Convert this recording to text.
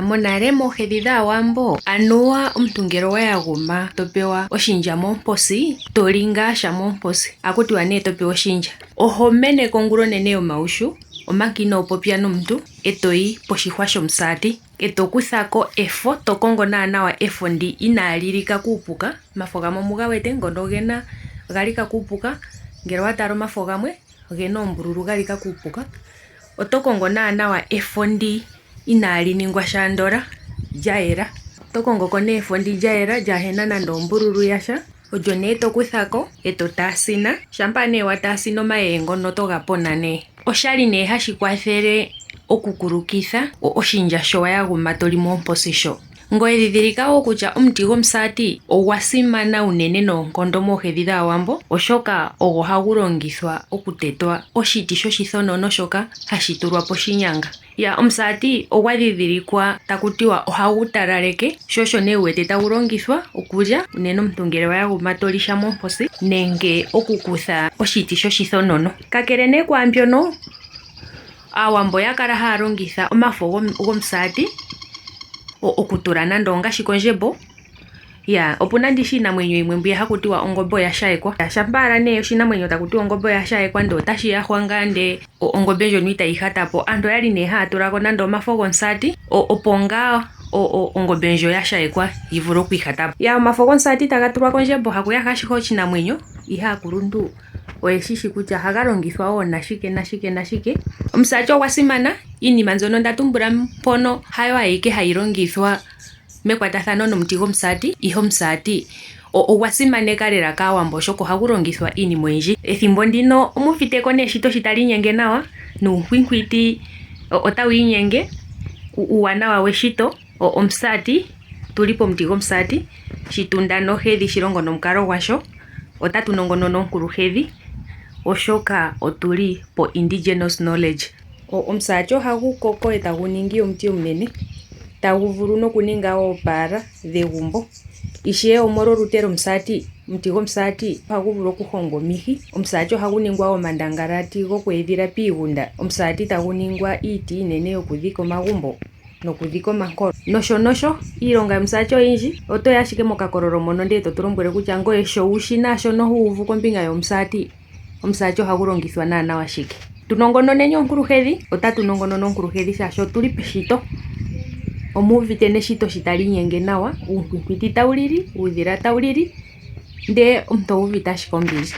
Monale moohedhi dhAawambo anuwa omuntu ngele owa yaguma to pewa oshindja moomposi, to li ngaa sha moomposi, ohaku tiwa nee to pewa oshindja. Oho meneka ongula onene yomaushu omanga inoo popya nomuntu e to yi poshihwa shomusati e to kutha ko efo, to kongo nawa efo ndi inaali lika kuupuka. Omafo gamwe omu ga wete ngono ogena oga lika kuupuka, ngele owa tala omafo gamwe ogena oombululu ga lika kuupuka. Oto kongo nawa efo ndi inaali ningwa sha andola lya yela. Oto kongo ko nee efo ndi lya yela lyaahena nande ombululu yasha, olyo nee to kutha ko e to taasina. Shampa nee wa taasina omayeye ngono oto ga pona nee. Oshali nee hashi kwathele okukulukitha oshindja sho wa yaguma to li moomposi sho. Ngoye ndhindhilika wo kutya omuti gomusaati ogwa simana unene noonkondo moohedhi dhAawambo, oshoka ogo hagu longithwa okutetwa oshiti shoshithonono shoka hashi tulwa poshinyanga. Ya, omusaati ogwa dhidhilikwa taku tiwa ohagu talaleke, sho osho nee wu wete tagu longithwa okulya, unene omuntu ngele wa yaguma to li sha momposi nenge okukutha oshiti shoshithonono. Kakele nee kwaambyono, Aawambo oya kala haya longitha omafo gomusaati okutula nande ongaashi kondjembo. Ya, opuna ndishi iinamwenyo yimwe mbwiya haku tiwa ongombe oya shayekwa. Shampa owala nee oshinamwenyo taku tiwa ongombe oya shayekwa ndele otashi yahwa ngaa ndele ongombe ndjono itayi ihata po, aantu oyali nee haya tula ko nande omafo gomusaati opo ngaa ongombe ndjo ya shayekwa yi vule oku ihata po. Ya, omafo gomusaati taga tulwa kondjembo haku yaha ashike oshinamwenyo, ihe aakuluntu oye shi shi kutya ohaga longithwa wo nashike nashike nashike. Omusaati ogwa simana, iinima mbyono nda tumbula mpono hayo ayike hayi longithwa mekwatathano nomuti gomusaati, ihe omusaati ogwa simaneka lela kAawambo oshoka ohagu longithwa iinima oyindji. Ethimbo ndino omu uvite ko nee eshito shi tali inyenge nawa nuunkwinkwiti otawu inyenge, uuwanawa weshito. Omusaati, tu li pomuti gomusaati, shitunda nohedhi shilongo nomukalo gwasho. Otatu nongonona oonkuluhedhi oshoka otu li po indigenous knowledge. Omusaati ohagu koko e tagu ningi omuti omunene, tagu vulu nokuninga oopaala dhegumbo. Ishewe omolwolute lwomusaati, omuti gomusaati ohagu vulu okuhongwa omihi. Omusaati ohagu ningwa wo omandangalati goku edhila piigunda. Omusaati tagu ningwa iiti iinene yokudhika omagumbo. nokudhika omankolo nosho nosho. Iilonga yomusaati oyindji. Oto ya ashike mokakololo mono ndele to tu lombwele kutya ngoye sho wu shi naashono hu uvu kombinga yomusaati, omusaati ohagu longithwa naanawa shike. Tu nongononeni oonkuluhedhi. Otatu nongonona oonkuluhedhi shaashi otu li peshito. Omu uvite neshito shi tali inyenge nawa, uunkwinkwiti tawu lili, uudhila tawu lili, ndele omuntu owu uvite ashike ombili.